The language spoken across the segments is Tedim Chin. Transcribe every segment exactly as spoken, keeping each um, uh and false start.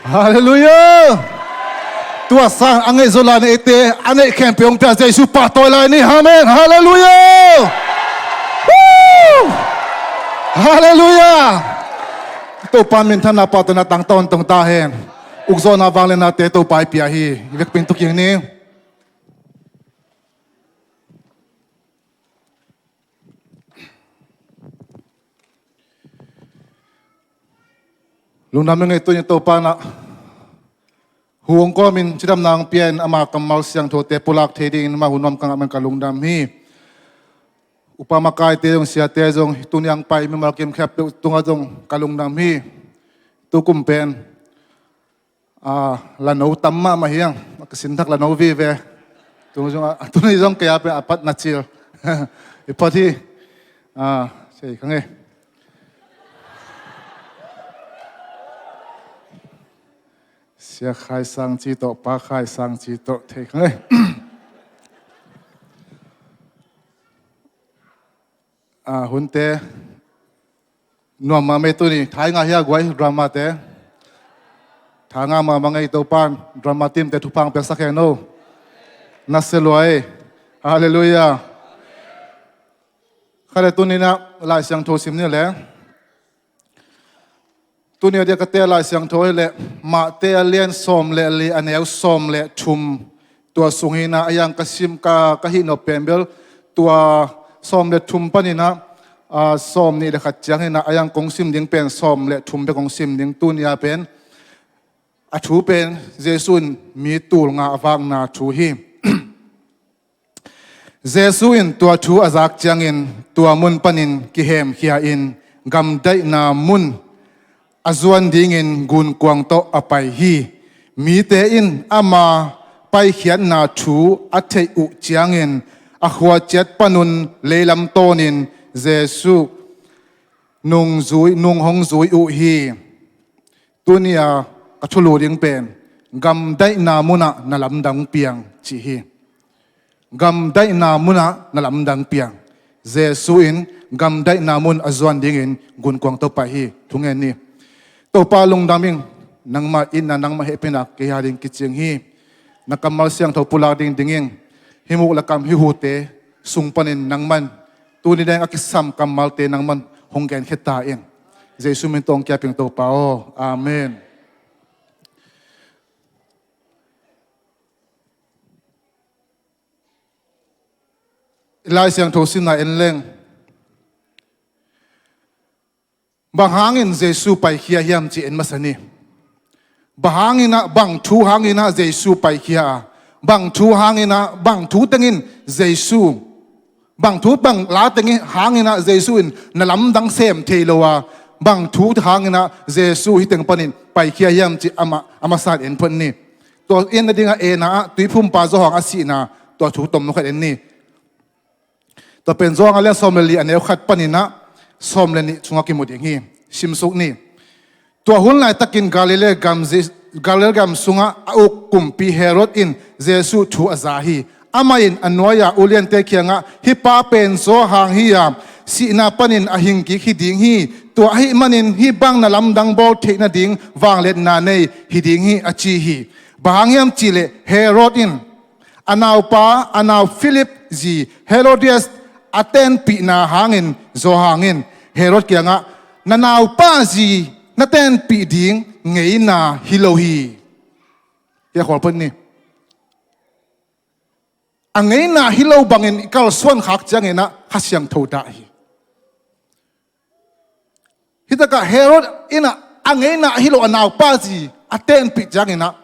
Halleluiah. Tua sang a ngeih zo lai na eite a neih khempeuh hong pia Jesu pahtawi lai ni. Amen. Halleluiah. Woo! Halleluiah. Topa minthanna pahtawina tangtawn tong ta hen. Ukzawhna vangliatnate Topa i pia hi. I vekpi in tu kik ni. Lungdam ing ei. Tuni Topa in ah hu hong kawmin cidamna hong pia in ama kammal siangthote pulak thei dingin ama hu nuam ka ngah man ka lungdam hi. Upa makaite zong siate zong tuni hong pai mimal kim khempeuh tungah zong ka lungdam hi. Tukum pen a, lano tam mahmah hi ang. A ka sinthak lano vive. Tung zong a, tuni zong kei a pen a pat na cil. I pat hi. A, sei kha ngei. Sia Khai Sang ci tawh, Pa Khai Sang ci tawh thei kha ngei. A, hunte nuam mahmah ei. Tuni thai ngah hia guai, drama te? Thai ngah mahmah ngei. Topan drama team te thupha piaksak hen o. Na sia lua ei. Halleluiah. Kha le tuni in ah Lai Siangtho sim ni le. Tuni a dia ka tel Lai Siangtho hi leh Mate a lian sawm le li a neu sawm le thum. Tua sung hi in ah a yang ka sim ka, ka hih nop pen bel tua sawm le thum panin ah, a, sawm nih le khat ciang hi in ah a yang kong sim ding pen sawm le thum bek kong sim ding. Tuni a pen a thu pen Jesu in mi tul nga a vakna thu hi. Jesu in tua thu a zak ciangin tua mun panin kihemkhia in gamdaihna mun a zuan dingin gunkuang tawh a pai hi. Mite in ama paikhiatna thu a theih uh ciangin a khua ciat panun leilam tawnin Jesu nung zui, nung hong zui uh hi. Tuni a ka thulu ding pen gamdaihna munah na lamdang piang ci hi. Gamdaihna munah na lamdang piang. Jesu in gamdaihna mun a zuan dingin gunkuang tawh pai hi. Thungen ni. Topa lungdam ing, nangmah itna nangmah hehpihna kei a ding kicing hi. Na kammal siangtho pulak ding dingin hih muk le kam hih hute sung panin nangman tuni deng a kisam kammalte nangman hong genkhia ta in. Jesu min tawh hong kiap ing Topa aw. Amen. Lai Siangtho simna en leng. Bang hangin Jesu paikhia hiam ci en masa ni. Bang hangin ah, bang thu hangin ah Jesu paikhia a, bang thu hangin ah, bang thu tengin Jesu, bang thu bang la tengin hangin ah Jesu in na lamdang sem thei lo a, bang thu hangin ah Jesu hih teng panin paikhia hiam ci ama, a masa in en phot ni. Tua en nading a, en a, Tuiphumpa Johan a sihna tua thu tom nukhat en ni. Tua pen Johan a lian sawm le li a neu khat panin ah sawm le nih sungah kimu ding hi. Simsuk ni. Tua hun laitakin Galilee gam, Galilee gam sungah a uk kumpi Herod in Jesu thu a za hi. Amah in a nuai-a uliante kiangah, "Hih pa pen Johan hi a, sihna panin a hing kik hi ding hi. Tua ahih manin hih bang na lamdang bawl theih nading vangliatna nei hi ding hi," a ci hi. Bang hang hiam cihleh Herod in a naupa, a nau Philip zi Herodias a tenpihna hangin Johan in Herod kiangah, "Na naupa zi na tenpih ding ngeina hi lo hi." Hi a khualput ni. A ngeina hi lo bangin i kalsuan khak ciangin ah Kha Siangtho dah hi. Hitakah Herod in ah a ngeina hi lo a naupa zi a tenpih ciangin ah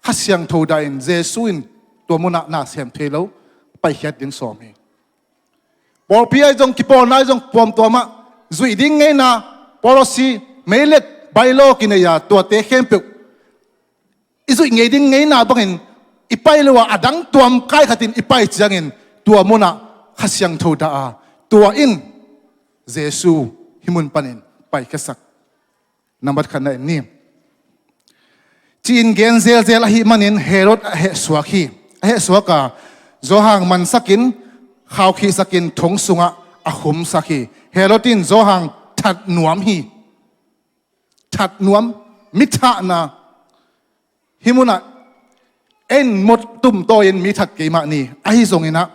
Kha Siangtho dah in Jesu in tua munah na sem thei lo, paikhiat ding sawm hi. Pawlpi ai zong, kipawlna ai zong puamtuamah zuih ding ngeina, policy, meilet, bylaw kinei a, tuate khempeuh i zuih ngei ding ngeina bangin i pai lo a, a dang tuam kai khatin i pai ciangin tua munah Kha Siangtho dah a, tua in Jesu hih mun panin paikhiasak. Nambat khatna en ni. Ci-in gen zelzel ahih manin Herod a hehsuak hi. A hehsuak a, Johan mansakin, khaukhihsakin thong sungah a khumsak hi. Herod in Johan that nuam hi. That nuam, mi thahna, Hih munah en mot tumtawi-in mi that kei mah ni. Ahi zonginah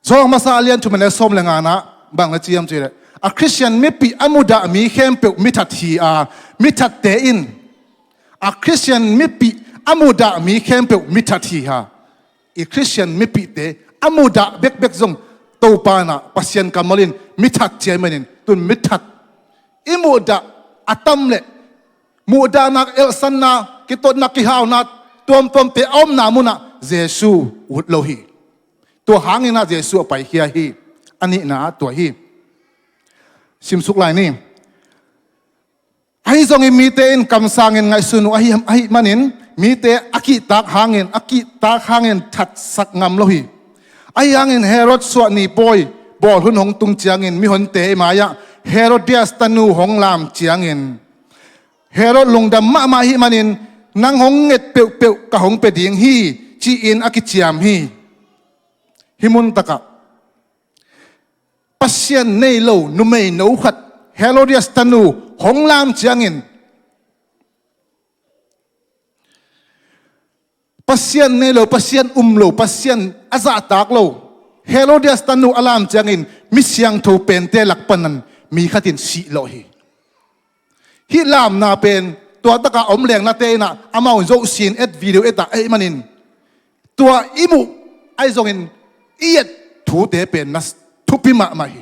Johan masa a lian thum a neu sawm le nganah bang na ciam cih leh, a Khristian mipih a mudah mi khempeuh mithat hi a, mithatte in a Khristian mipih a mudah mi khempeuh mithat hi a. I Khristian mipihte a mudah bekbek zong Topa inah Pasian kammal in mithat ciai manin tun mithat i muhdah a tam leh muhdahna, elhsanna, kitotna, kihauna tuamtuamte a omna munah Jesu ut lo hi. Tua hanginah Jesu a paikhia hi. A nihna ah tua hi. Simsuk lai ni. Ahi zongin mite in kamsangin ngaihsun uh ahi, ahih manin mite a kihtak hangin, a kihtak hangin thatsak ngam lo hi. Ahi hangin Herod suahni pawi bawl hun hong tung ciangin mihonte i mai-ah Herodias tanu hong lam ciangin Herod lungdam mahmah ahih manin nang hong nget peuhpeuh ka hong pia ding hi, ci-in a kiciam hi. Hih mun takah Pasian nei lo numeino khat Herodias tanu hong lam ciangin Pasian nei lo, Pasian um lo, Pasian a zahtak lo Herodias tanu a lam ciangin mi siangtho pente lak panin mi khatin sih lawh hi. Hih lamna pen tua takah om lengnate inah amau zohsin et video et ah ahih manin tua i muh ahi zongin i et thute pen na thupi mahmah hi.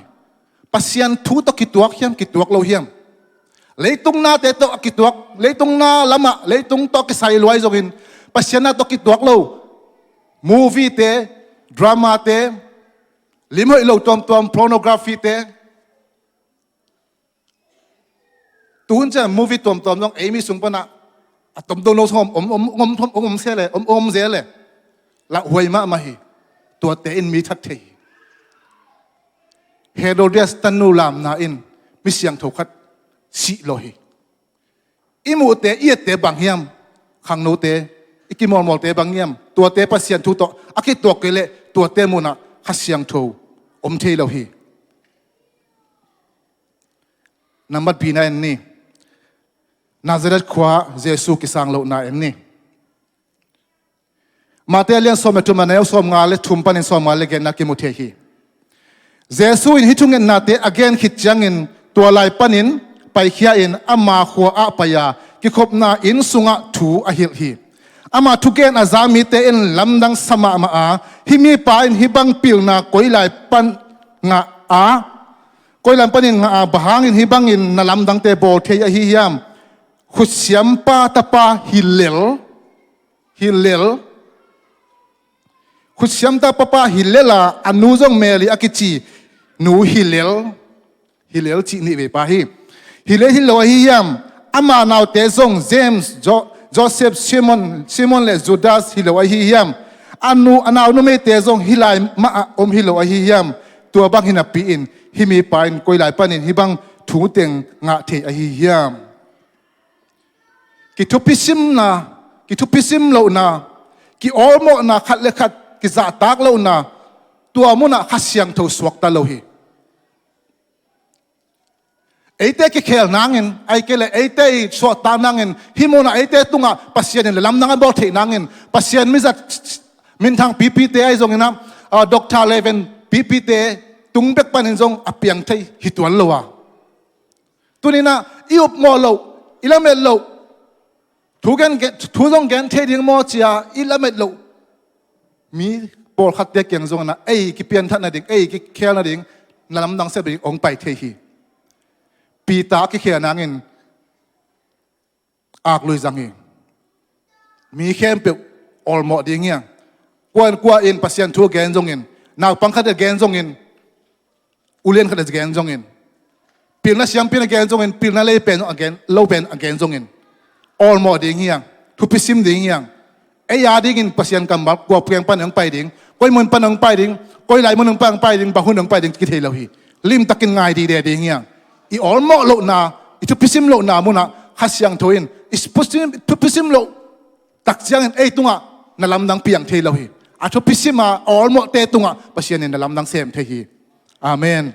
Pasian thu tawh kituak hiam, kituak lo hiam? Leitung nate tawh a kituak, leitung na lamah leitung tawh kisai lua ahi zongin Pasian na tawh kituak lo. Movie-te, drama-te, limhoih lo tuamtuam, pornography-te, tuhun ciang movie tuamtuam zong ei mi sung panah a tomdong lo song om, om, om, om, om, om se le, om, om zel le. Lauhuai mahmah hi. Tuate in mi that thei hi. Herodias tanu lamna in mi siangtho khat sih lawh hi. I muhte, i ette bang hiam? Khangnote, i kimawlmawlte bang hiam? Tuate Pasian thu tawh a kituak kei leh tuate munah Kha Siangtho om thei lo hi. Nambat bina en ni. Nazareth khua Jesu kisang lohna en ni. Mate a lian sawm le thum a neu sawmnga le thum panin sawmnga le giatna kimu thei hi. Jesu in hih thungetnate a gen khit ciangin tua lai panin paikhia in ama khua ah pai-a kikhopna inn sungah thu a hilh hi. Ama thugen a za mite in lamdang sa mahmah a, hih mipa in hih bang pilna koi lai pan ngah a, koi lai panin ngah a, bang hangin hih bangin na lamdangte bawl thei ahi hiam? Khutsiampa tapa hi lel, hi lel. Khutsiampa tapa hi lel a, a nu zong Mary a kici nu hi lel, hi lel cih nih vei pa hi. Hi lel hi lo ahi hiam? Ama naute zong James, Jo-, Joseph, Simon, Simon le Judas hi lo ahi hiam? A nu, a nau numeite zong hih lai mah ah om hi lo ahi hiam? Tua bang hi napi-in hih mipa in koi lai panin hih bang thu teng ngah thei ahi hiam? Kithupisimna, kithupisim lohna, ki-awlmawhna, khat le khat kizahtak lohna, tua munah Kha Siangtho suakta lo hi. Eite kikhel nangin, ahih kei leh eite i suahtak nangin, hih munah eite tungah Pasian in lamdang a bawl theih nangin, Pasian mizat minthang pipite ahi zonginah, ah, Doctor Levin pipite tung bek panin zong a piang thei hi tuan lo a. Tuninah i upmawh loh, i lamet loh, thu gen, gen, thu zong gen thei ding maw cia i lamet loh mi pawlkhatte kiang zonginah ei kipianthah nading, ei kikhel nading, na lamdang sep ding hong pai thei hi. Peter a kikhel nangin aklui zang hi. Mi khempeuh awlmawh ding hi a. Kuan kua in Pasian thu a gen zongin, naupang khat a gen zongin, ulian khat a gen zongin, pilna siampin a gen zongin, pilna lei pen a gen, lo pen a gen zongin, awlmawh ding hi a, thupisim ding hi a. Ei a dingin Pasian kammal kua kiang pan hong pai ding, koi mun pan hong pai ding, koi lai mun pan hong pai ding, bang hun hong pai ding kithei lo hi. Limtakin ngai dide ding hi a. I awlmawh lohna, i thupisim lohna munah Kha Siangtho in i thupisim, thupisim loh tak ciangin ei tungah na lamdang piang thei lo hi. A thupisim a awlmawhte tungah Pasian in na lamdang sem thei hi. Amen.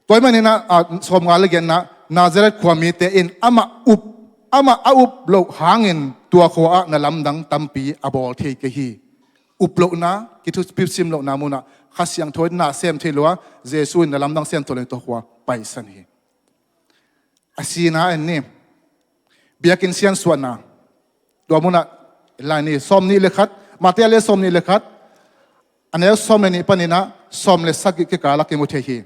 Tua ahih manin ah, ah, sawmnga le giatna, Nazareth khuamite in amah up, amah a up loh hangin tua khua-ah na lamdang tampi a bawl thei kei hi. Up lohna, kithupi sim lohna munah Kha Siangtho in na sem thei lo a, Jesu in na lamdang sem thei lo in tua khua paisan hi. A sina en ni. Biakinn siansuahna. Tua munah lai ni, sawmnih le khat, Matthai le sawmnih le khat, a neu sawm le nih panin ah sawm le sagih kikal ah kimu thei hi.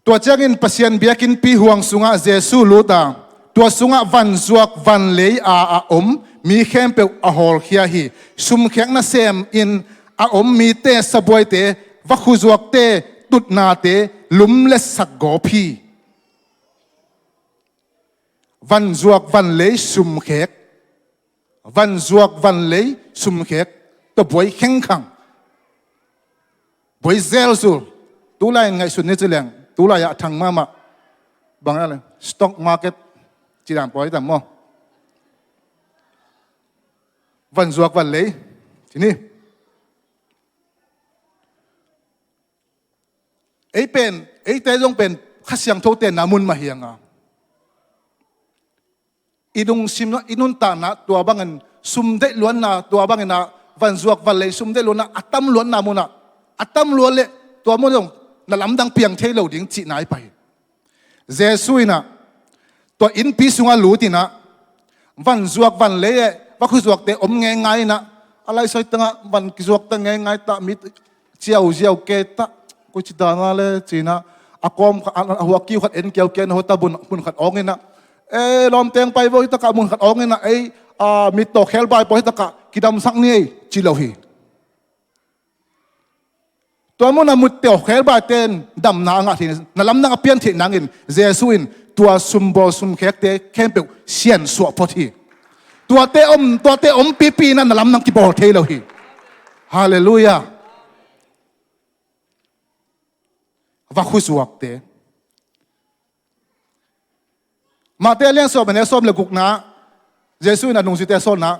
Tua ciangin Pasian biakinnpi huang sungah Jesu lut a, tua sungah vanzuak vanlei a a om mi khempeuh a hawlkhia hi. Sumkhek nasem in a om mite, sabuaite, vakhuzuakte, tutnate lumletsak gawp hi. Vanzuak vanlei sumkhek. Vanzuak vanlei sumkhek. Tua buai khengkhang. Buai zelzul. Tulai in ngaihsun ni ci leng, tulai ah a thang mahmah. Bang a le, stock market ci dan pawi tam maw? Vanzuak vanlei ci ni. Ei pen, eite zong pen Kha Siangtho tenna mun mah hi hang a, i lungsim, i nuntakna tua bangin sum deih luanna, tua bangin ah vanzuak vanlei sum deih luanna a tam luanna munah, a tam luan leh tua mun zong na lamdang piang thei lo ding cihna hi pah hi. Jesu in ah tua innpi sungah lut in ah, vanzuak vanlei eh, vakhuzuakte om ngeingai in ah, a laisai tangah van kizuakte ngeingai tah, mi ciauziau kei tah, koi ci dan a le ci-in ah, a kawm khat, a, a huak kiu khat en kiau kei in ah, hota mun, mun khat awng in ah, ei, lawmteng pai vo, hi takah mun khat awng in ah, ei, a, mittaw khelbai pawi, hi takah kidamsak ni ei, ci lo hi. Tua munah mittaw khelbaite in damna a ngah theih, na lamdang a pian theih nangin Jesu in tua sumbawl sumkhekte khempeuh siansuah phot hi. Tuate om, tuate om pipi in ah na lamdang kibawl thei lo hi. Halleluiah. Vakhuzuakte. Matthai a lian sawm, a neu sawm le gukna, Jesu in a nungzuite a sawlna,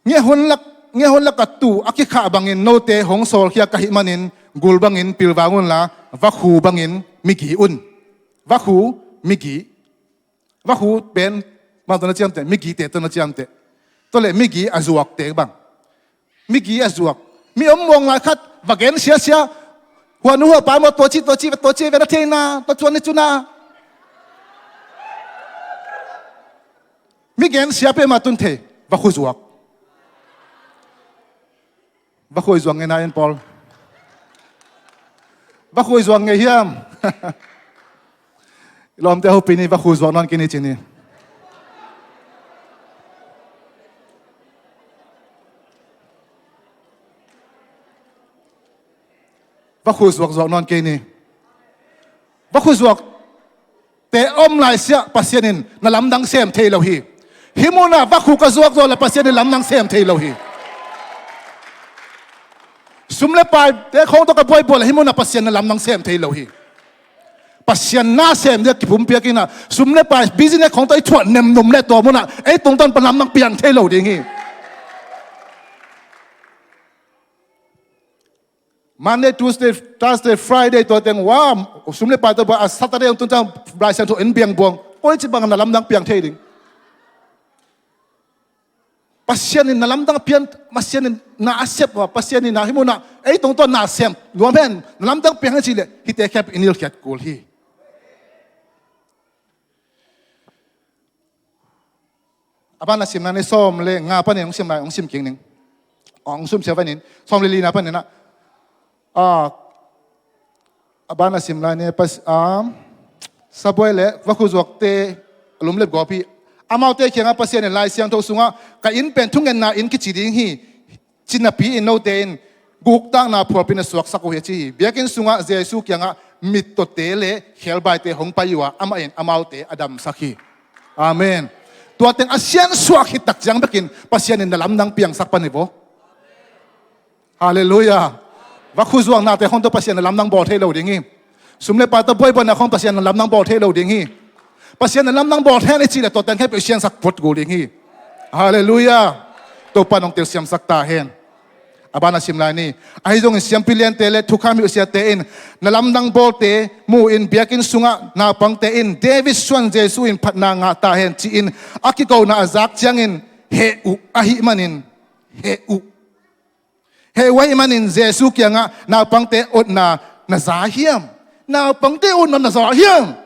ngiahun lak, ngiahun lak a tuu a kikhah bangin note hong sawlkhia ka hih manin, gul bangin pilvang unla, vakhu bangin migi un. Vakhu, migi. Vakhu pen, bang tawh na ciamteh, migite tawh na ciamteh. Tua leh migi a zuakte bang. Migi a zuak. Mi om muang lai khat, va gen siasia. Hua nu hua pa maw, tua ci, tua ci, tua ci, ve na thei na, tua cuan ni cu na. Mi gen sia peuhmah tun thei, vakhu zuak. Vakhu zuak ngei na en, Paul. Vakhu zuak ngei hiam. Lawmte, hopih ni, vakhu zuak nawn kei ni ci ni. Vakhu zuak zuak nawn kei ni. Vakhu zuakte om lai siah Pasian in na lamdang sem thei lo hi. Hih munah vakhu ka zuak zuak leh Pasian in lamdang sem thei lo hi. Sum le paite khawng tawh ka buaibuai leh hih munah Pasian na lamdang sem thei lo hi. Pasian na sem ding a kipumpiak in ah, sum le pai, business khawng tawh i thuah nemnum leh tua munah ei tungtawn pan lamdang piang thei lo ding hi. Monday, Tuesday, Thursday, Friday tua teng, wa, sum le pai tawh buai a, Saturday hong tun ciang Lai Siangtho in biang buang. Koi ci bang na lamdang piang thei ding. Pasian in na lamdang pian, Pasian in na a sep a, Pasian in na hih munah ei tungtawn na sem nuam hen, na lamdang piang hen cih leh hihte khempeuh i nilkhiat kul hi. A ban a simna ni, sawm le nga panin hong sim lai, hong sim kik ning. Hong sim sia panin, sawm le lina panin ah, a, a ban a sim lai ni, pas, a, sabuai le vakhu zuakte a lumlet gawp hi. Amaute kiangah Pasian in Lai Siangtho sungah, ka inn pen thungetna inn kici ding hi, ci napi-in note in guktakna phualpi na suaksak uh hi, a ci hi. Biakinn sungah Jesu kiangah mittawte le khelbaite hong pai uh a, amah in amaute a damsak hi. Amen. Tua teng a siansuah khit tak ciang bekin Pasian in na lamdang piangsak pan hi vo. Halleluiah. Vakhu zuaknate khawng tawh Pasian na lamdang bawl thei lo ding hi. Sum le pai tawh buaibuaina khawng Pasian na lamdang bawl thei lo ding hi. Pasian na lamdang bawl thei hen i cih leh tua teng khempeuh siansak phot kul ding hi. Halleluiah. Topa in hong telsiamsak ta hen. A ban a sim lai ni. Ahi zongin siampi liante le thukham hilhsiate in na lamdang bawlte mu-in biakinn sungah naupangte in David suan Jesu in phatna ngah ta hen ci-in a kikona a zak ciangin heh uh ahih manin, heh uh. Heh uh ahih manin Jesu kiangah naupangte otna na za hiam? Naupangte otna na za hiam?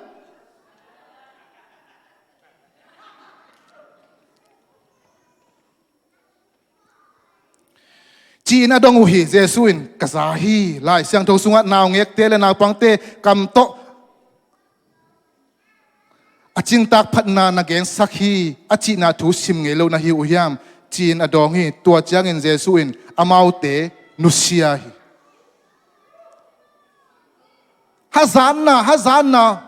Ci-in a dong uh hi. Jesu in ka za hi. Lai Siangtho sungah naungekte le naupangte kam tawh a cingtak phatna na gensak hi a cihna thu sim ngei lo na hi uh hiam? Ci-in a dawng hi. Tua ciangin Jesu in amaute nusia hi. Hazatna, hazatna.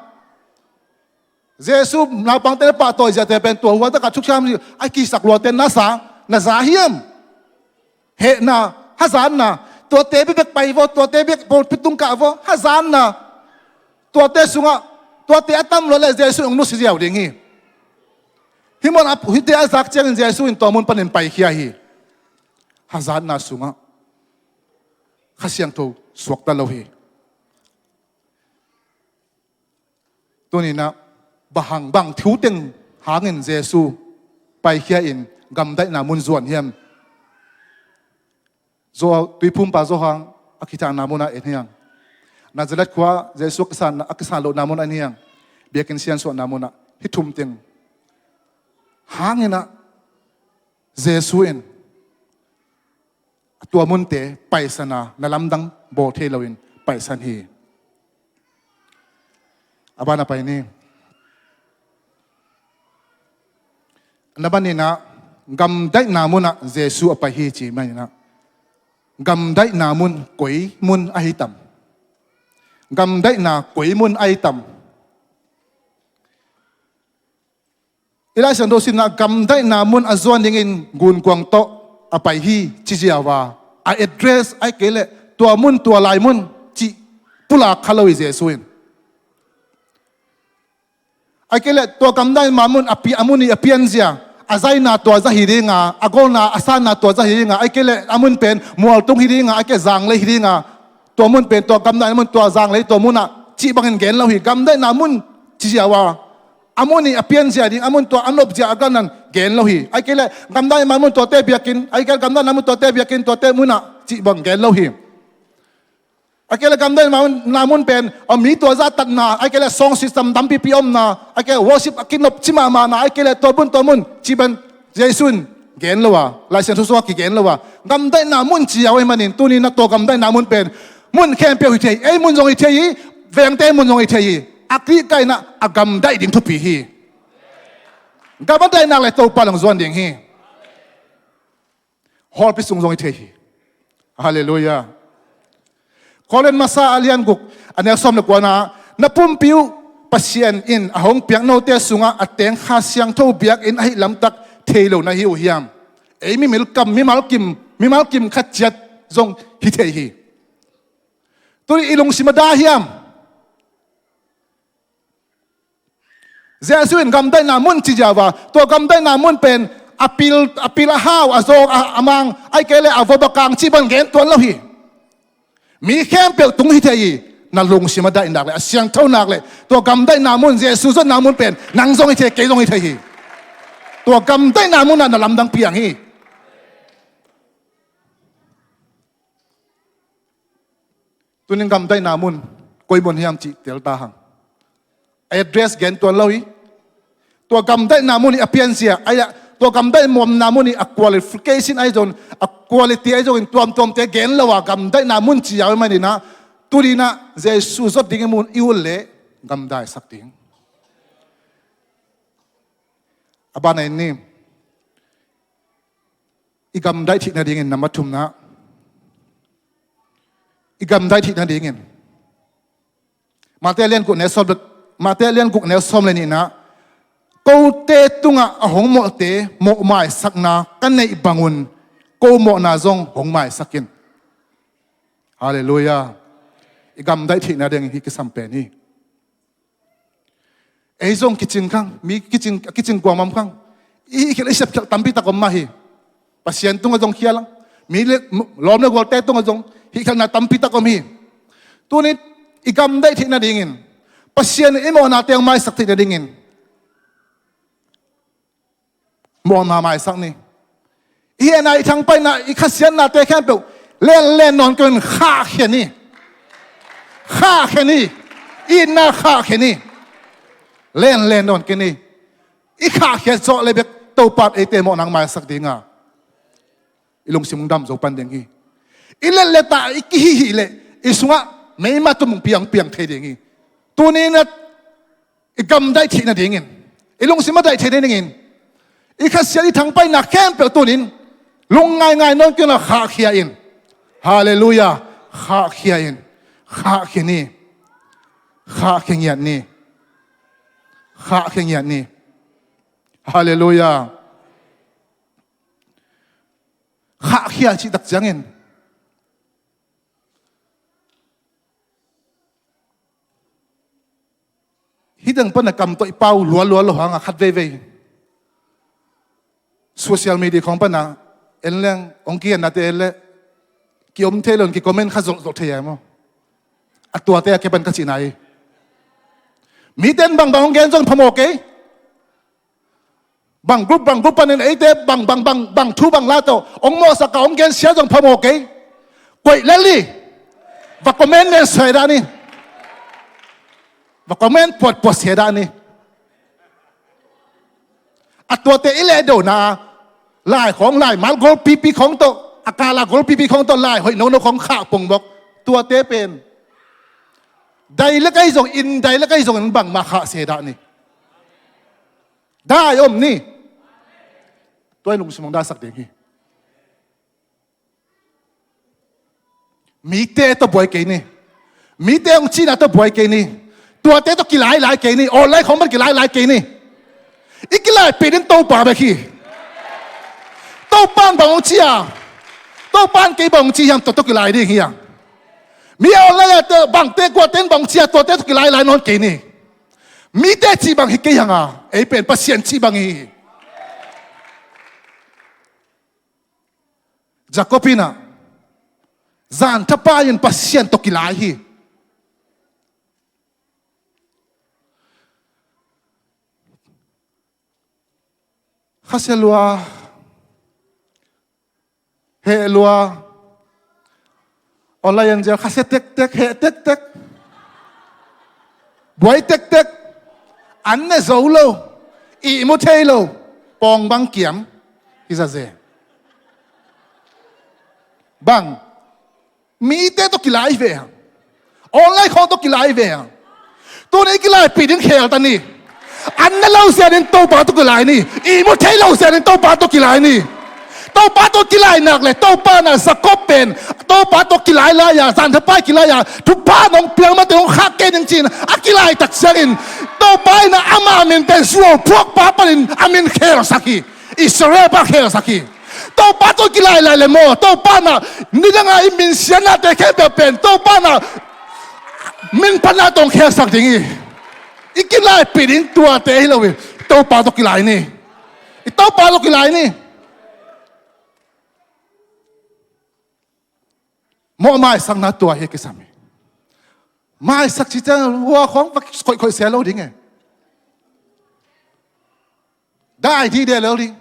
Jesu naupangte na pahtawi ziate pen tua huan takah thukham hi. A kisak luate na za, na za hiam? Hehna, hazatna. Tuate bekbek pai vo, tuate bek pawlpi tung kah vo, hazatna. Tuate sungah, tuate a tam lua le Jesu hong nusia ziau ding hi. Hih mun a, hihte a zak ciangin Jesu in tua mun panin paikhia hi. Hazatna sungah Kha Siangtho suakta lo hi. Tuninah bang hang, bang thu teng hangin Jesu paikhia in gamdaihna mun zuan hiam? Zo, tuiphumpa Zo hang a kithahna munah en hiang. Nazareth khua Jesu a kisan, a kisan lohna munah en hiang. Biakinn siansuahna munah. Hih thum teng hanginah Jesu in tua munte paisana, na lamdang bawl thei loin paisan hi. A ban a pai ni. Na baninah gamdaihna munah Jesu a pai hi ci maninah gamdaihna mun koi mun ahi tam? Gamdaihna koi mun ahi tam? I Lai Siangtho simna gamdaihna mun a zuan dingin gunkuang tawh a pai hi ci ziau a, a address ai kei leh tua mun tua lai mun cih pulak kha lo hi Jesu in. Ai kei leh tua gamdaihna mun a pi-, a mun i a pianzia, a zaina tua za hi dinga, a golna a sanna tua za hi dinga, ai kei leh a mun pen mualtung hi dinga, ai kei zanglei hi dinga, tua mun pen tua gamdaihna mun tua zanglei tua munah cih bangin gen lo hi. Gamdaihna mun ci ziau a, a mun i a pianzia ding, a mun tua a nopzia a galnan gen lo hi. Ai kei leh gamdaihna mun tuate biakinn, ai kei leh gamdaihna mun tuate biakinn, tuate munah cih bang gen lo hi. Ai kei leh gamdaihna mun pen a mi tua zahtatna, ai kei leh sound system tampipi omna, ai kei leh worship a kinopci mahmahna, ai kei leh tua mun tua mun cih bang Jesu in gen lo a, Lai Siangtho sungah kigen lo a. Gamdaihna mun ci ziau ahih manin tuninah tua gamdaihna mun pen mun khempeuh hi thei hi. Ei mun zong hi thei hi. Vengte mun zong hi thei hi. A kihkainah a gamdaih ding thupi hi. Gamdaihnak le Topa lang zuan ding hi. Hawlpi sung zong hi thei hi. Halleluiah. Korin masa a lian guk a neu sawm le kuana, na pumpi uh Pasian in a hong piak note sungah a teng Kha Siangtho biakinn ahih lamtak thei lo na hi uh hiam? Ei mimilkam, mimalkim, mimalkim khat ciat zong hi thei hi. Tuni i lungsim a dah hiam? Jesu in gamdaihna mun ci ziau a, tua gamdaihna mun pen a pil, a pil a hau, a zawng a, a mang, ai kei leh a vop a kang cih bang gen tuan lo hi. Mi khempeuh tung hi thei hi. Na lungsim a dah in nak leh, a siangtho nak leh, tua gamdaihna mun, Jesu zotna mun pen nang zong hi thei, kei zong hi thei hi. Tua gamdaihna munah na lamdang piang hi. Tunin gamdaihna mun koi mun hiam cih tel ta hang. A address gen tuan lo hi. Tua gamdaihna mun i a pianzia ai ah, tua gamdaih muamna mun i a qualification ai zong, a quality ai zongin tuamtuamte gen lo a, gamdaihna mun ci ziau ahih maninah tuninah Jesu zot ding i mun i ut leh gamdaisak ding. A ban a in ni. I gamdaih theih nadingin, number thumna, i gamdaih theih nadingin Mate lian guk neu sawm le, Mate lian guk neu sawm le nihna, kote tungah a hong mawhte mawh maisakna ka neih bangun ko mawhna zong hong maisak in. Halleluiah. I gamdaih theih nadingin hih kisam pen hi. Ei zong kicing khang, mi kicing, kicing kuamam khang. I, i khial, i sepkhial tampi tak om mah hi. Pasian tungah zong khial ang. Mi le, lawm le gualte tungah zong hih khatna tampi tak om hi. Tuni i gamdaih theih nadingin, Pasian in i mawhnate hong maisak theih nadingin mawhna maisak ni. I hehna, i thangpaihna, i khasiatnate khempeuh lenlen nawn kei un, khahkhia ni. Khahkhia ni. Itna khahkhia ni. Lenlen nawn kei ni. I khahkhia zawh le bek Topa in eite mawhna hong maisak dinga i lungsim hong dam zo pan ding hi. I letlet a i kihihih leh i sungah meima tum hong piang piang thei ding hi. Tuni in a i gamdaih theih nadingin, i lungsim a daih theih nadingin, i khasiat, i thangpaihna khempeuh tunin lungngaingai nawn kei un la, khahkhia in. Halleluiah. Khahkhia in. Khahkhia ni. Khahkhia ngiat ni. Khahkhia ngiat ni. Halleluiah. Khahkhia cih tak ciangin, hih teng pana kam tawh i pau lualua lo hanga khat veivei social media khawng pana en leng hong kihennate en leh kiom thei lo in kicomment kha zolhzolh thei a maw? A tuate a kei pan ka cihna hi. Mite in bangbang hong gen zong phamawh kei. Bang group, bang group panin eite bang, bang, bang, bang thu bang la tawh hong mawhsak a, hong gensia zong phamawh kei. Koih lel ni. Va comment nen sia dah ni. Va comment puatpuat sia dah ni. A tuate i lehdona lai khawng, laimal golpipi khawng tawh, a kala golpipi khawng tawh lai hoih nono khawng khah pongmawk. Tuate pen dai le kai zong in, dai le kai zong in bangmah khah sia dah ni. Dai om ni. Tua i lungsim hong daisak ding hi. Mite tawh buai kei ni. Mite hong cihna tawh buai kei ni. Tuate tawh kilailai kei ni. Online khawng pan kilailai kei ni. I kilaipih ding Topa bek hi. Topa in bang hong ci a, Topa in kei bang hong ci hiam, tua tawh kilai ding hi a. Mi online ah bangte, kuate in bang hong ci a, tuate tawh kilailai nawn kei ni. Mite cih bang hi kei hang a, ei pen Pasian cih bang hi. Jacob in ah, zan thapai in Pasian tawh kilai hi. Khasia lua, heh lua, online ah khasia tektek, heh tektek, buai tektek, an ne zo lo, ihmu thei lo, pawng bang kiam hi zaze. Bang, mite tawh kilai ve a, online khawng tawh kilai ve a. Tuni i kilaipih ding khel ta ni. An ne lo zia ding Topa tawh kilai ni. Ihmu thei lo zia ding Topa tawh kilai ni. Topa tawh kilai nak le Topa in ah Jacob pen Topa tawh kilai lai a, zan thapai kilai a, thupha nong piang mate hong khak kei ning ci-in a kilai tak ciangin Topa in ah ama min pen zuau phuakpa panin a min khelsak hi. Israel pa khelsak hi. Topa tawh kilailai le maw, Topa in ah nidanga i minsiatnate khempeuh pen Topa in ah min phatna tawh hong khelsak ding hi. I kilaipih ding tuate hi lo hi. Topa tawh kilai ni. I Topa tawh kilai ni. Mawh maisakna tua hi a kisam hi. Maisak ci ciang hua khawng va khoihkhoih sia lo ding e. Dai dih deh lo ding.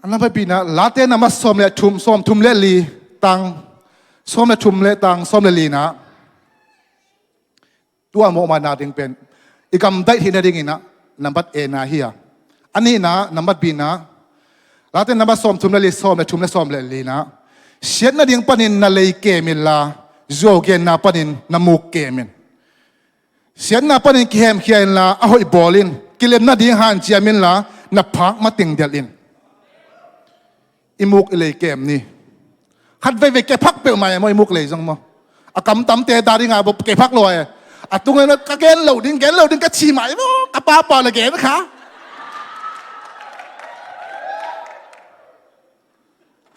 A na pai pina Late nambat sawm le thum, sawm thum le li tang, sawm le thum le tang sawm le li na. Tua mawhmaina ding pen i gamdaih theih nadingin ah nambat A na hi a. A nihna, nambat B na, Late nambat sawm thum le li, sawm le thum le sawm le li na, siat nading panin na lei kem inla, zuau genna panin na muk kem in. Siatna panin kihemkhia inla, a hoih bawl in. Kilem nading hanciam inla, na phak mating delh in. I muk i lei kem ni. Khat veivei kephak peuhmah e maw, i muk lei zong maw. A kamtamte da ding a bo kephak lo e. A tungah ka gen lo ding, gen lo ding ka ci mah e maw, ka papa le gen kha.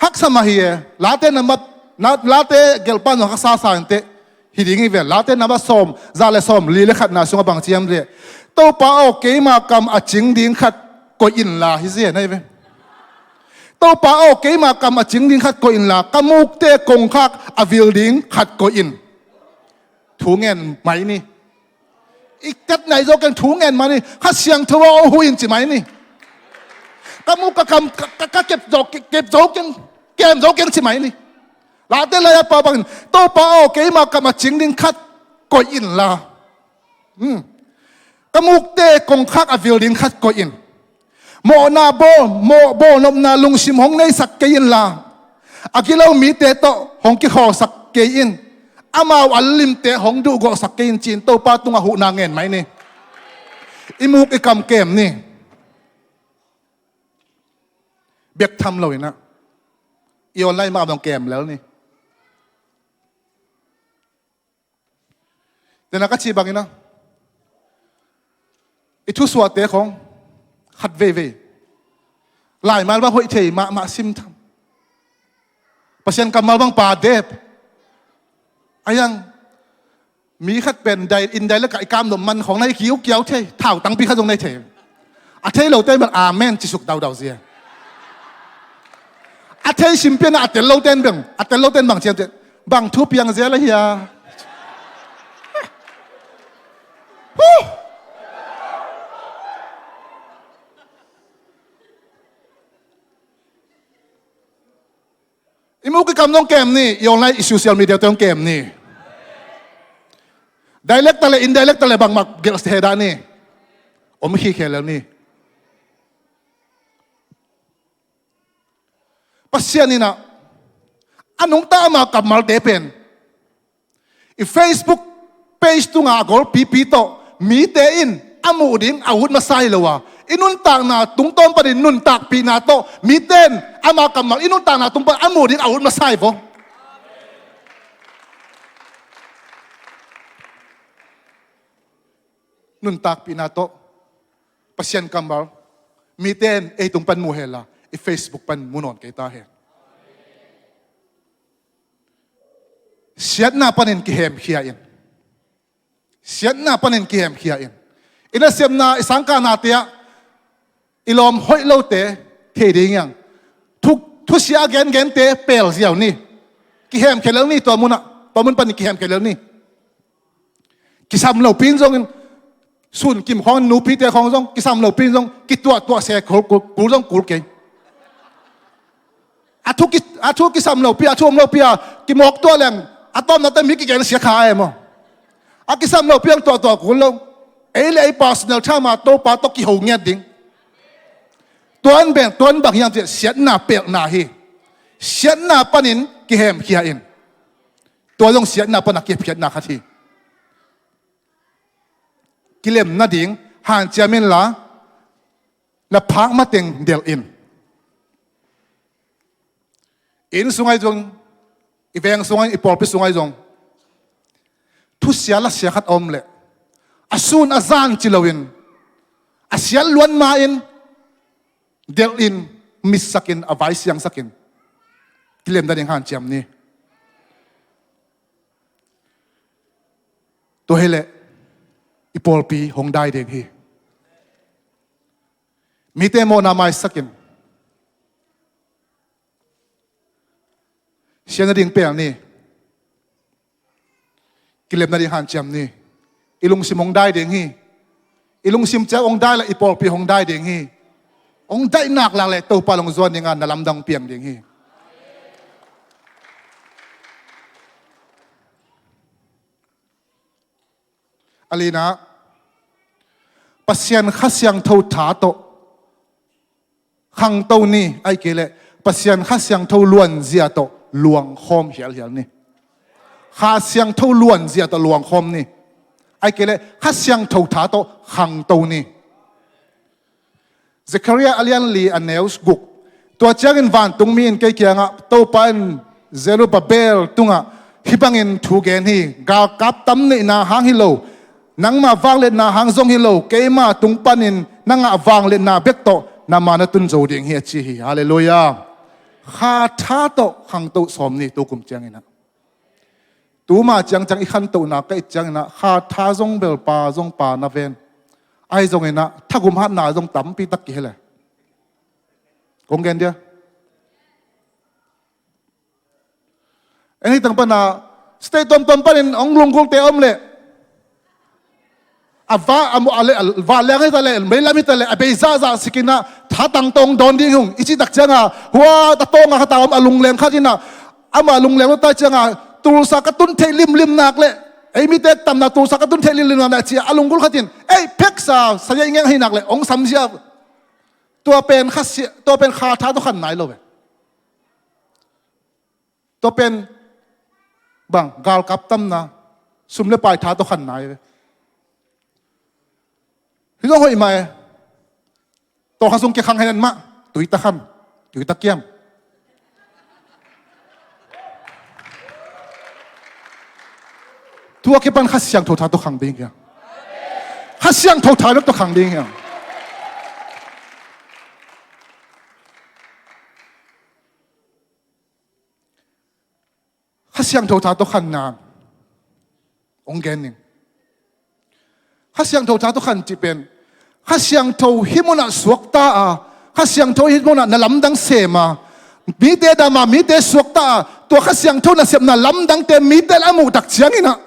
Haksa mah hi e. Late nambat, na, Late gelhpa zong haksa sa inteh. Hi ding hi ve. Late nambat sawm, za le sawm li le khatna sungah bang ci hiam leh, Topa aw, keima kam a cing ding khat koih inla, hi zen ahi ve. Topa aw, keima kam a cing ding khat koih inla, ka mukte kongkhak a vil ding khat koih in. Thu ngen mai ni. I tat nai zo keng, thu ngen mai ni. Kha Siangtho aw, hu in ci mai ni. Ka muk ka kam ka, ka, ka kep zo, kep zo keng, kem zo keng ci mai ni. Late lai a pa bangin, Topa aw, keima kam a cing ding khat koih inla. Hmm. Ka mukte kongkhak a vil ding khat koih in. Mawhna bawl, mawh bawlnopna lungsim hong neisak kei inla, a gilo mite tawh hong kikhawlsak kei in. Amau a limte hong duhgawhsak kei in, ci-in Topa tungah huhna ngen mai ni. I muk i kam kem ni. Bek tham lo inah, i online mah a bang kem lel ni. Dena ka cih bangin ah, i thusuahte khong khat veivei, laimal bang hoih thei mahmah sim tham. Pasian kammal bang pa dep. A yang mi khat pen dai, in dai le ka i kam dom man khong na i kiu kiau thei, thau tangpi khat zong nei thei. A thei lote bang amen ci suk daudau zia. A thei sim pian a tel loten bang, a tel loten bang ciam ciam. Bang thu piang zel a hia. Huh! I muk i kam zong kem ni, i online, i social media te zong kem ni. Direct ta le, indirect ta le, bangmah gelh se dah ni. Om hi khel ni. Pasian in ah, a nungta ama kammalte pen i Facebook page tunga a golpipi tawh mite in a muh ding a ut masa hi lo a, i nuntakna tungtawn panin nuntakpihna tawh mite in ama kammal i nuntakna tung pan a muh ding a ut masa hi vo. Nuntakpihna tawh Pasian kammal mite in ei tung pan mu hen la, i Facebook pan mu nawn kei ta hen. Siatna panin kihemkhia in. Siatna panin kihemkhia in. I nasemna, i sangkahnate ah i lawm hoih lote thei ding hiang. Thu, thusia a gengente pel ziau ni. Kihemkhia lel ni, tua munah, tua mun panin kihemkhia lel ni. Kisam lopi in zongin, sun kim khawng, nupite khawng zong kisam lopi in zong kituahtuah se kul, kul, kul zong kul kei. A thu ki, a thu kisam lopi, a thu om lopi a kimawk tuah leng, a tawmnate mi kigen sia kha e maw. A kisam lopi ang tuahtuah kul lo. Ei le ei personal time a Topa tawh kiho ngiat ding. Tuan beng, tuan bang hiam cih siatna pelhna hi. Siatna panin kihemkhia in. Tua zong siatna pana kihemkhiatna khat hi. Kilem nading hanciam inla, na phak mateng delh in. I inn sungah zong, i veng sungah, i pawlpi sungah zong, thusia lasia khat a om leh, a sun a zan ci loin, a siat luat ma-in delh in, mitsak in, a vai siangsak in. Kilem nading hanciam ni. Tua hileh i pawlpi hong dai ding hi. Mite mawhna maisak in. Siat nading pel ni. Kilem nading hanciam ni. I lungsim hong dai ding hi. I lungsim ciau hong dai le i pawlpi hong dai ding hi. Hong daih nak lak le Topa lungzuan dinga na lamdang piang ding hi. A lina, Pasian Kha Siangtho tha tawh khangto ni, ahih kei leh Pasian Kha Siangtho luanzia tawh luangkhawm hialhial ni. Kha Siangtho luanzia tawh luangkhawm ni. Ahih kei leh Kha Siangtho tha tawh khangto ni. Zekhariah a lian li a neu guk. Tua ciangin vantungmi in kei kiangah, Topa in Zerubbabel tungah hih bangin thu gen hi: Galkap tam neihna hang hi lo, nangma vangliatna hang zong hi lo, keima tung panin na ngah vangliatna bek tawh na ma na tun zo ding hi, a ci hi. Halleluiah. Kha tha tawh khangto sawm ni tukum cianginah. Tuma ciangciang i khantohna ka it cianginah kha tha zong bel pa zong pa na ven. Ahi zongin ah thagum hatna zong tampi tak kihel e. Kong gen dia. En hi tang pana state tuamtuam panin hong lunggulhte om leh a va a mu a le a va liang hi ta leh meilam hi ta leh a bei zahzah sikin ah thatang tawng dawn ding hung i cih tak cianga hua a tawng a khat a om a lungleng khat in ah ama lungleng lo ta cianga tulsa ka tun theih limlim nak leh ei mite tamna tulsa ka tun theih limlim nak leh a ci a lunggulh khat in ei pheksa saya i ngeng hi nak leh hong samzia. Tua pen kha sia tua pen kha tha tawh khan nai lo ve. Tua pen bang galkap tamna sum le pai tha tawh khan nai ve. Hi zong hoih mah e. Tawlkha sung kikhang hen mah tui ta khan tui ta kiam. Tua kipan Kha Siangtho tha tawh khang ding hiam? Kha Siangtho tha bek tawh khang ding hiam? Kha Siangtho tha tawh khan nang hong gen ning. Kha Siangtho tha tawh khan cih pen Kha Siangtho hih munah suakta a Kha Siangtho hih munah na lamdang sem a mite dam a mite suakta a tua Kha Siangtho nasepna lamdangte mite a muh tak ciangin ah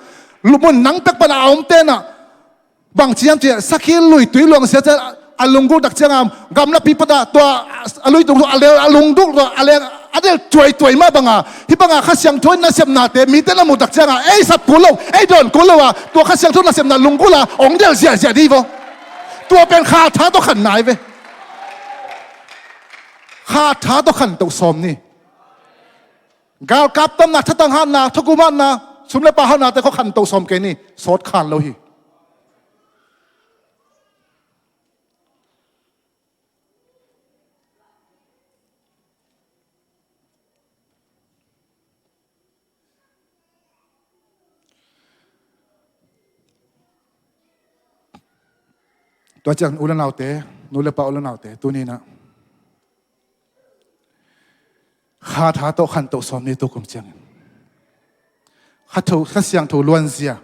mun nang pek pan a omte in ah bang ci hiam cih leh sakhi lui tui luang sia ciang a lunggulh tak cianga gamlapi patah tua a lui tung a leu a lunggulh tua a leng a del tuaituai mah banga hih banga Kha Siangtho in nasepnate mite na muh tak cianga ei sap kul lo ei dawn kul lo a tua Kha Siangtho nasepna lunggulh a hong del ziahziah dih vaw. Tua pen kha tha tawh khan nai ve. Kha tha tawh khan toh sawm ni. Galkap tamna thatang hatna thagum hatna sum le pai hatnate khaw khan toh sawm kei ni. Sawt khan lo hi. Tua ciang u le naute nu le pa u le naute tuni in ah kha tha tawh khan toh sawm ni tukum ciangin kha tho Kha Siangtho luanzia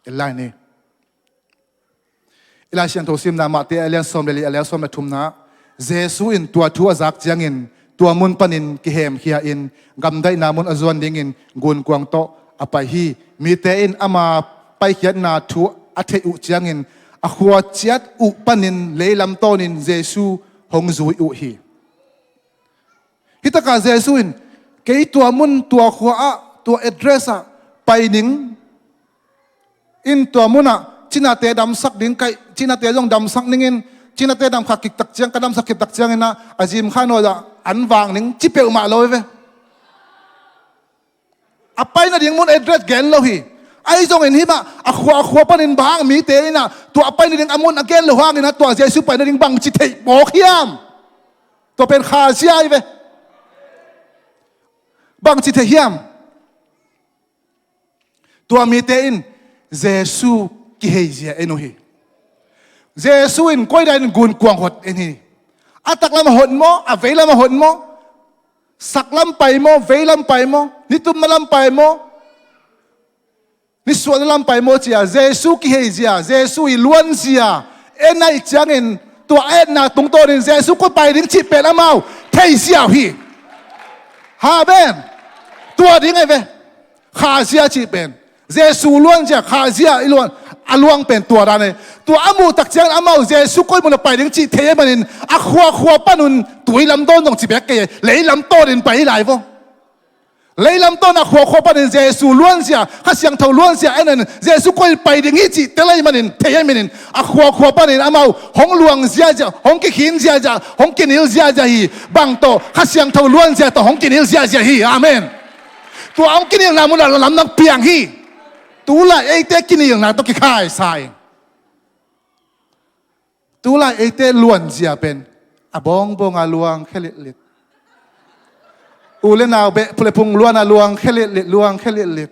en lai ni. I Lai Siangtho simna Mate a lian sawm le li a lian sawm le thumna Jesu in tua thu a zak ciangin tua mun panin kihemkhia in gamdaihna mun a zuan dingin gunkuang tawh a pai hi. Mite in ama paikhiatna thu a theih uh ciangin a khua ciat uh panin leilam tawnin Jesu hong zui uh hi. Hitakah Jesu in kei tua mun tua khua ah tua address ah pai ning in tua munah cinate damsak ding kaih cinate zong damsak ningin cinate damkhak kiktak ciang ka damsak kiktak ciangin ah a zimkha nuai ah an vang ning ci peuhmah lo ve. A pai nading mun address gen lo hi. Ahi zongin himah a khua a khua panin bang mite in ah tua a pai nading a mun a gen lo hangin ah tua Jesu pai nading bangci theih mawk hiam? Tua pen khazia hi ve. Bangci theih hiam? Tua mite in Jesu kiheizia en uh hi. Jesu in koidan in gunkuang hot en hi. A taklam a hot maw a veilam a hot maw? Saklam pai maw veilam pai maw nitumna lam pai maw? Nisuahna lam pai maw cia Jesu kiheizia Jesu i luanzia en aih ciangin tua a etna tungtawnin Jesu koi pai ding cih pen amau theizia uh hi. Amen. Tua ding ahi ve. Khazia cih pen Jesu luanzia khazia i luan a luang pen tua dan ahi. Tua a muh tak ciangin amau Jesu koi mun a pai ding cih thei ahi manin a khuakhua panun tui lam dawn zong ci bek kei leilam tawnin pai hi lai vaw. Leilam tawn a khuakhua panin Jesu luanzia Kha Siangtho luanzia en in Jesu koi pai ding hi cih tel ahi manin thei ahi manin a khuakhua panin amau hong luang ziazia hong kikhin ziazia hong kinil ziazia hi. Bang tawh Kha Siangtho luanzia tawh hong kinil ziazia hi. Amen. Tua hong kinilna munah lamdang piang hi. Tulai eite kinilna tawh kikhaisa in tulai eite luanzia pen a bawngbawng a luang khe litlit. U le nau beh phulephung luan a luang khe litlit luang khe litlit.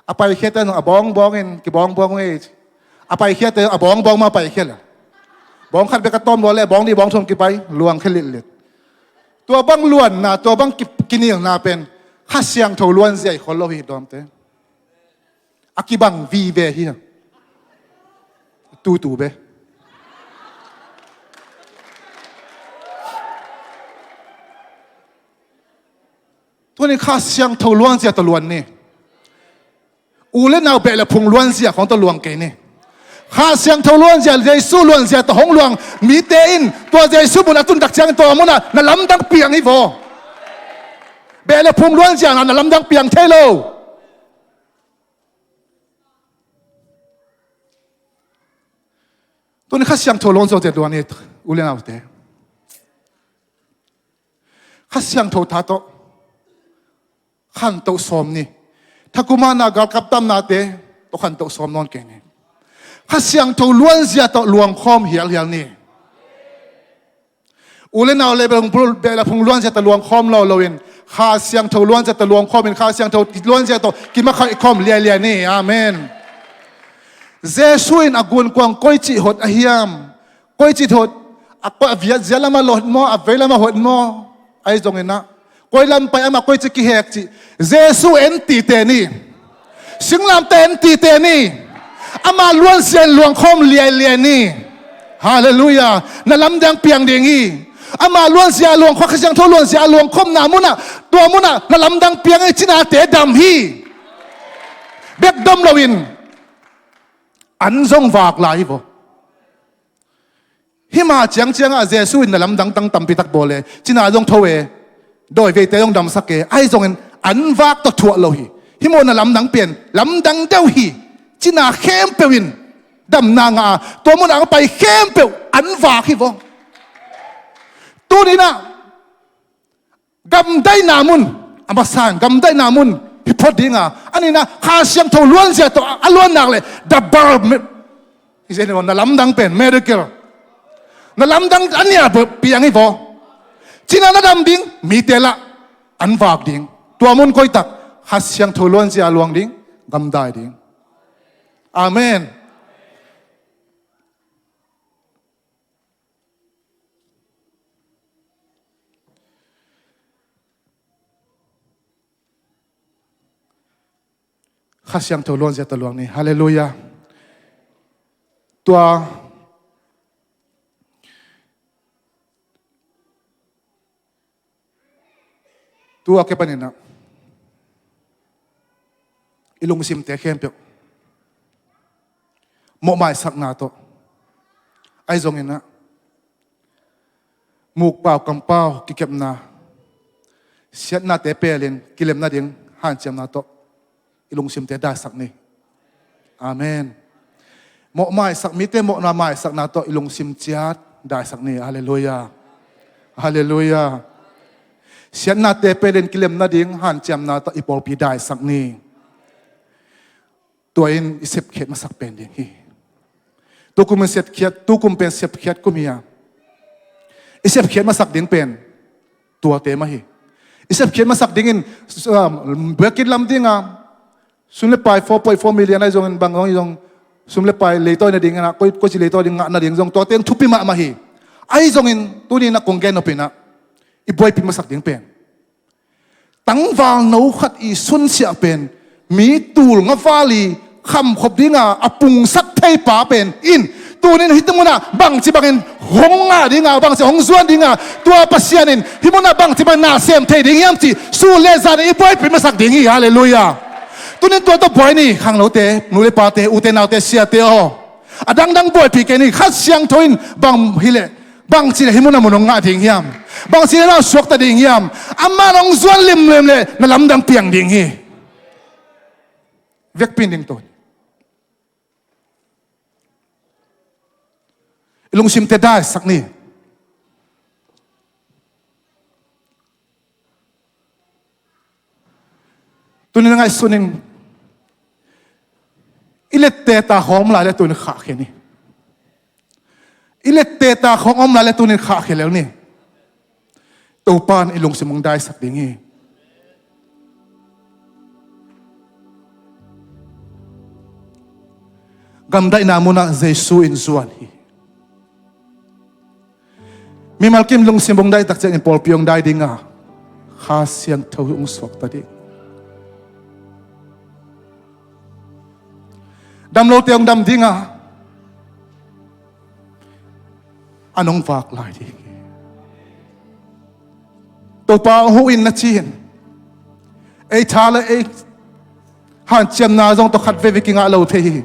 A paikhiate zong a bawngbawng in kibawngbawng uh ei ci. A paikhiate zong a bawngbawng mah a paikhia le bawng khat bek a tawm lua le bawng nih bawng thum kipai luang khe litlit. Tua bang luanna tua bang ki- kinilna pen Kha Siangtho luanzia i khol lo hi dawmte. A kibang vive hi. Tutu be. Tunin Kha Siangtho luanzia tawh luang ni. U le nau beh le phung luanzia khawng tawh luang kei ni. Kha Siangtho luanzia, Jesu luanzia tawh hong luang mite in tua Jesu mun a tun tak ciangin tua munah na lamdang piang hi vaw. Beh le phung luanzia na lamdang piang thei lo. Tunin Kha Siangtho luanzia tawh luang ni, u le naute. Kha Siangtho tha tawh khantoh sawm ni. Thakumana galkap tamnate tawh khantoh sawm nawn kei ni. Kha Siangtho luanzia tawh luangkhawm hialhial ni. U le nau le beh le phung luanzia tawh luangkhawm lo loin Kha Siangtho luanzia tawh luangkhawmin Kha Siangtho luanzia tawh kimakhaih khawm liailiai ni. Amen. Jesu in a gunkuang koici hot a hiam? Koici hot? A koi a viatzia lamah hot maw, a vei lamah hot maw? Ahi zonginah koi lam pai, amah koici kihek cih Jesu en tite ni. Singlamteh en tite ni. Ama luanzia in luangkhawm liailiai ni. Halleluiah. Na lamdang piang ding hi. Ama luanzia a luangkhawm, Kha Siangtho luanzia a luangkhawmna munah, tua munah na lamdang piang hi, cinate dam hi. Bek dam loin an zong vak lai hi vaw. Hima ciangciangah Jesu in na lamdang tang tampitak bawl e, cina zong tho e, dawiveite zong damsak e, ahi zongin an vak tawh thuah lo hi. Himawh na lamdang pen lamdang deuh hi. Cina khempeuh in damna ngah a, tua munah a pai khempeuh an vak hi vaw. Tuninah gamdaihna mun, a masa in gamdaihna mun hi phot dinga, a nihna Kha Siangtho luanzia tawh a luannak le double mi-, hi zen hi vaw, na lamdang pen miracle. Na lamdang a nia piang hi vaw. Cina na dam ding, mite lah an vak ding. Tua mun koitak Kha Siangtho luanzia luang ding, gamdai ding. Amen. Kha Siangtho luanzia tawh luang ni. Halleluiah. Tua, tua ke paninah i lungsimte khempeuh mawhmaisakna tawh, ahi zonginah mukpau kampau kikepna, siatnate pelin kilem nading hanciamna tawh i lungsimte daisak ni. Amen. Mawhmaisak, mite mawhna maisakna tawh i lungsim ciat daisak ni. Halleluiah. Halleluiah. Siatnate pelin kilem nading hanciamna tawh i pawlpi daisak ni. Tua in i sepkhiat masak pen ding hi. Tukum in sepkhiat, tukum pen sepkhiat kum hi a, i sepkhiat masak ding pen tuate mah hi. I sepkhiat masak dingin, um, biakinn lam dinga sum le pai four point four million ahi zongin bang zong hi zong, sum le pai leitawi nadingin ah, koi, koici leitawi ding ngah nading zong tuate in thupi mahmah hi. Ahi zongin tuninah kong gen nopinah i buaipih masak ding pen tangvalno khat i sunsiah pen mi tul ngaval i khamkhop dinga a pungsak theipa pen in tunin hih munah bangci bangin hong ngah dinga, bangci hong zuan dinga, tua Pasian in hih munah bangci bangin na sem thei ding hiam cih sun le zan i buaipih masak ding hi. Halleluiah. Tunin tua tawh buai ni, khangnote, nu le pate, ute naute, siate aw. A dangdang buaipih kei ni, Kha Siangtho in bang hileh, bangci le hih munah mun hong ngah ding hiam? Bangci le na suakta ding hiam? Amah hong zuan limlim le na lamdang piang ding hi. Vekpi in ding tawh i lungsimte daisak ni. Tunin a ngaihsun in i lette ta khawng om lai le tunin khahkhia ni. I lette ta khawng om lai le tunin khahkhia lel ni. Topa in i lungsim hong daisak ding hi. Gamdaihna munah Jesu in zuan hi. Mimal kim lungsim hong daitak ciangin pawlpi hong dai dinga, Kha Siangtho hong suakta ding. Dam lote hong dam dinga, a nong vak lai ding hi. Topa hong huh in na ci-in ei tha le ei hanciamna zong tawh khatvei vei kingah lo thei hi.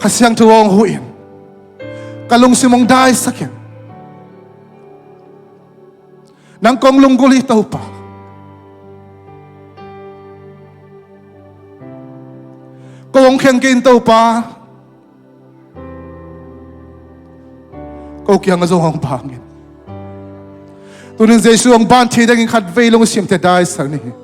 Kha Siangtho hong huh in ka lungsim hong daisak in. Nang kong lunggulh hi Topa. Ko hong kheng kei in Topa. Ko kiangah zong hong bang in. Tunin Jesu hong ban thei dingin khatvei lungsimte daisak ni.